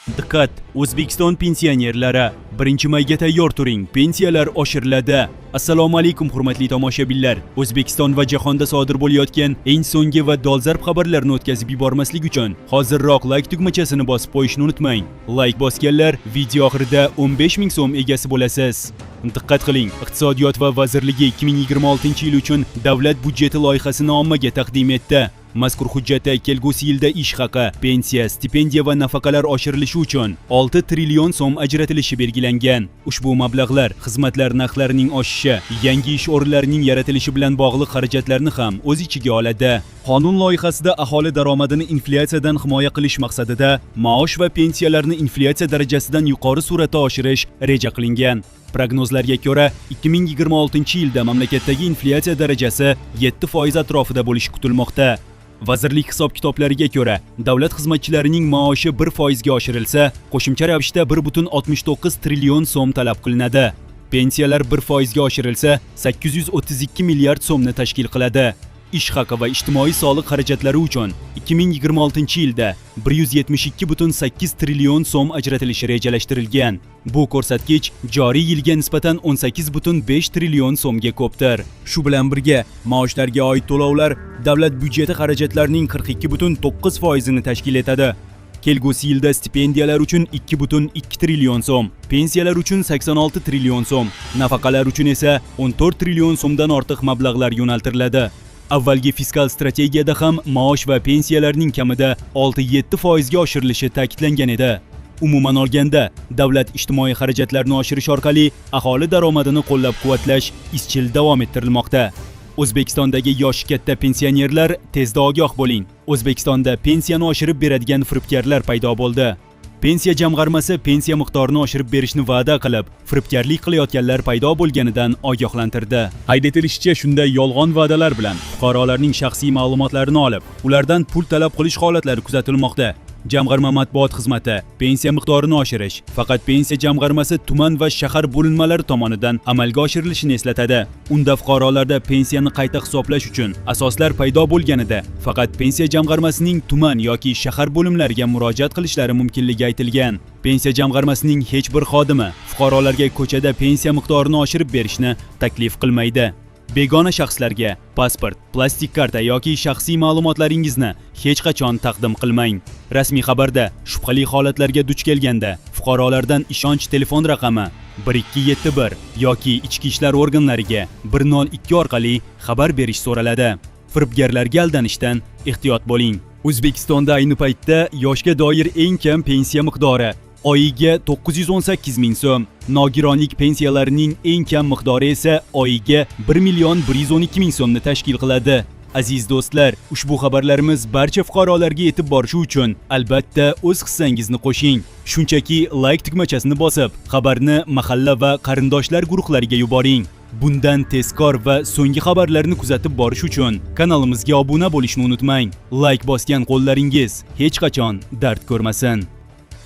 Diqqat, O'zbekiston pensionerlari! 1-mayga tayyor turing, pensiyalar oshiriladi. Assalomu alaykum, hurmatli tomoshabinlar. O'zbekiston va jahonda sodir bo'layotgan eng so'nggi va dolzarb xabarlarni o'tkazib yubormaslik uchun hozirroq like tugmachasini bosib qo'yishni unutmang. Like bosganlar video oxirida 15 ming so'm egasi bo'lasiz. Diqqat qiling, Iqtisodiyot va vazirligi 2026-yil uchun davlat byudjeti loyihasini ommaga taqdim etdi. Mazkur hujjatda kelgusi yilda ish haqi, pensiya, stipendiya va nafaqalar oshirilishi uchun 6 trillion so'm ajratilishi belgilangan. Ushbu mablag'lar xizmatlar narxlarining oshishi, yangi ish o'rinlarining yaratilishi bilan bog'liq xarajatlarni ham o'z ichiga oladi. Qonun loyihasida aholi daromadini inflyatsiyadan himoya qilish maqsadida maosh va pensiyalarni inflyatsiya darajasidan yuqori sur'atda oshirish reja qilingan. Prognozlarga ko'ra, 2026-yilda mamlakatdagi inflyatsiya darajasi 7% atrofida bo'lishi kutilmoqda. Vazirlik hisob-kitoblariga ko'ra, davlat xizmatchilarining maoshi 1% ga oshirilsa, qo'shimcha ravishda 1,69 trillion so'm talab qilinadi. Pensiyalar 1% ga oshirilsa, 832 milliard so'mni tashkil qiladi. Ish haqi va ijtimoiy soliq xarajatlari uchun 2026-yilda 172,8 trillion so'm ajratilishi rejalashtirilgan. Bu ko'rsatkich joriy yilga nisbatan 18,5 trillion so'mga ko'pdir. Shu bilan birga, maoshlarga oid to'lovlar davlat byudjeti xarajatlarining 42,9 foizini tashkil etadi. Kelgusi yilda stipendiyalar uchun 2,2 trillion so'm, pensiyalar uchun 86 trillion so'm, nafaqalar uchun esa 14 trillion so'mdan ortiq mablag'lar yo'naltiriladi. Avvalgi fiskal strategiyada ham maosh va pensiyalarning kamida 6-7 foizga oshirilishi ta'kidlangan edi. Umuman olganda, davlat ijtimoiy xarajatlarni oshirish orqali aholi daromadini qo'llab-quvvatlash izchil davom ettirilmoqda. O'zbekistondagi yoshi katta pensionerlar, tezda ogoh bo'ling. O'zbekistonda pensiyani oshirib beradigan firibgarlar paydo bo'ldi. Pensiya jamg'armasi pensiya miqdorini oshirib berishni va'da qilib, firibgarlik qilayotganlar paydo bo'lganidan ogohlantirdi. Qayd etilishicha, shunday yolg'on va'dalar bilan fuqarolarning shaxsiy ma'lumotlarini olib, ulardan pul talab qilish holatlari kuzatilmoqda. Jamg'arma matbuot xizmati pensiya miqdorini oshirish faqat Pensiya jamg'armasi tuman va shahar bo'linmalari tomonidan amalga oshirilishini eslatadi. Unda fuqarolarda pensiyani qayta hisoblash uchun asoslar paydo bo'lganida faqat Pensiya jamg'armasining tuman yoki shahar bo'limlariga murojaat qilishlari mumkinligi aytilgan. Pensiya jamg'armasining hech bir xodimi fuqarolarga ko'chada pensiya miqdorini oshirib berishni taklif qilmaydi. Begona shaxslarga pasport, plastik karta yoki shaxsiy ma'lumotlaringizni hech qachon taqdim qilmang. Rasmiy xabarda shubhali holatlarga duch kelganda fuqarolardan ishonch telefon raqami 1271 yoki ichki ishlar organlariga 102 orqali xabar berish so'raladi. Firibgarlarga aldanishdan ehtiyot bo'ling. O'zbekistonda ayni paytda yoshga doir eng kam pensiya miqdori oyiga 918 ming so'm. Nogironlik pensiyalarining eng kam miqdori esa oyiga 1 million 112 ming so'mni tashkil qiladi. Aziz do'stlar, ushbu xabarlarimiz barcha fuqarolarga yetib borishi uchun albatta o'z hissangizni qo'shing. Shunchaki like tugmachasini bosib, xabarni mahalla va qarindoshlar guruhlariga yuboring. Bundan tezkor va so'nggi xabarlarni kuzatib borish uchun kanalimizga obuna bo'lishni unutmang. Like bosgan qo'llaringiz hech qachon dard ko'rmasin.